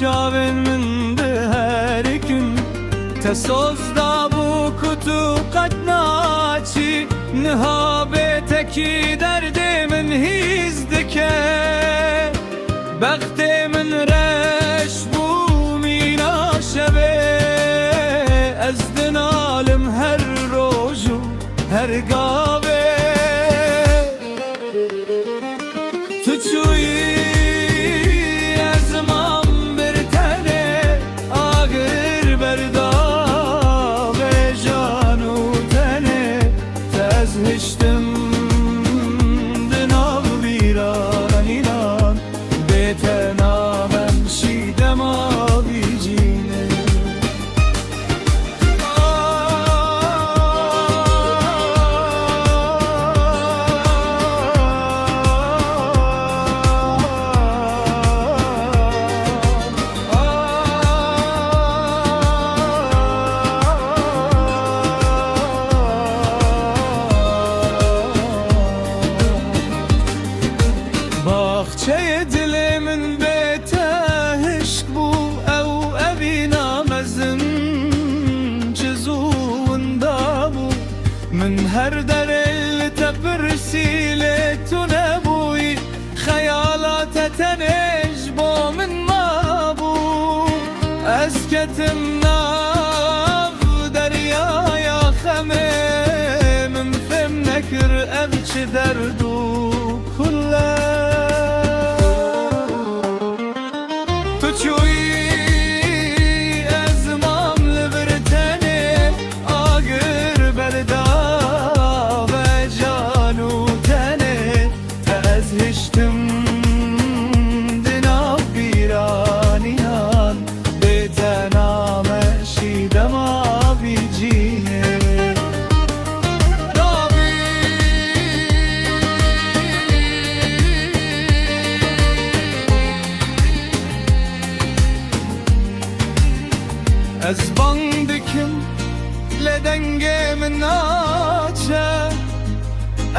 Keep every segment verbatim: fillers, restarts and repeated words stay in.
Çavên min diherikin, te soz dabû ku tu qet naçî. Niha bê tekî derdê min hîs dike. Bextê min reş bû mîna şevê. Ez dinalim her roj û her gavê. Tu çûyî, ez mam bir tenê, agir berda vêjan û tenê. Te ez hiştim di nav bîranînan, bê te namem şî dema vî cînê. Çeyê dilê min bê te hişk bû, ew evîna mezin çi zû winda bû. Min her derê li te pirsî, lê tu nebûyî. Xeyala te tenê ji bo min mabû. Ez ketim nav deryaya xemê, min fêm nekir ev çi derd û kule. Tu çûyî, ez mam li vir tenê, agir berda vêcan û tenê. Ez hiştim di nav bîraniyan, bê te name şî dema vî cînê. Rabî. Ez bang dikim, lê dengê min naçe.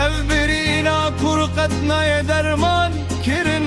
Ev birîna kur qet nayê derman kirin.